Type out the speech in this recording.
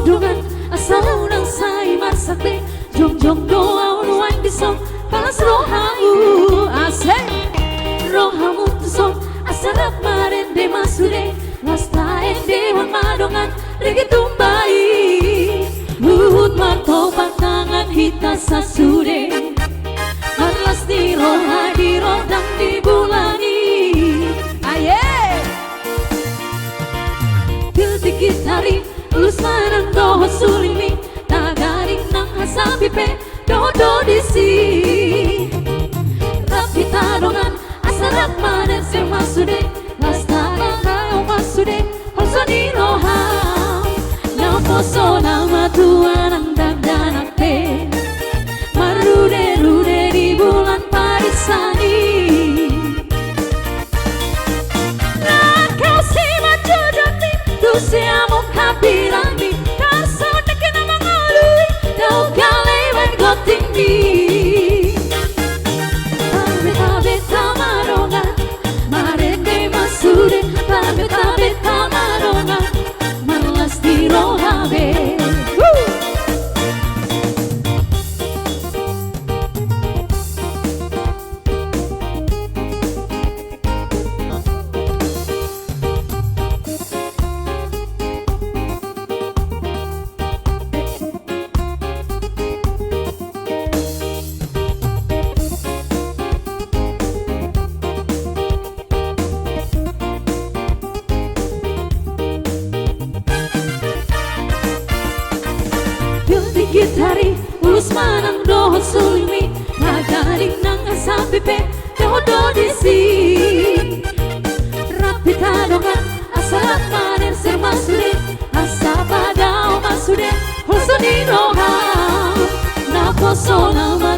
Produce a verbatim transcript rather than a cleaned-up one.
dongan, asa unang sai marsak be. Jongjong do ahu nuaeng dison, palas rohamu. Asik. Rohamu tuson, asa rap marende ma sude. Las taendehon ma dongan, rege tumba i. Huhut martopar tangan hita sasude. Marlas ni roha di rondang di bulan i. Aye. Pil dikit ari, ulos manang dohot sulingmi, na gading nang hasapi pe dohot do disi. Rap hita dongan, asa rap manerser ma sude, las taendehon ma sude holso ni roha. Naposo na matua nang dakdanak pe, marruderude di bulan parinsan i. Rangkau simanjujungmi, tu siamun hambirangmi, tarsonang na mangolu i, dao gale baen gontingmi. Parbeta-beta ma dongan, marende ma sude, parbeta-beta ma dongan, marlas ni roha be. Huh! Pil dikit ari, ulos manang dohot sulingmi, na gading nang hasapi pe dohot do disi. Rap hita dongan, asa rap manerser ma sude, asa padao ma sude holso ni roha. Naposo na ma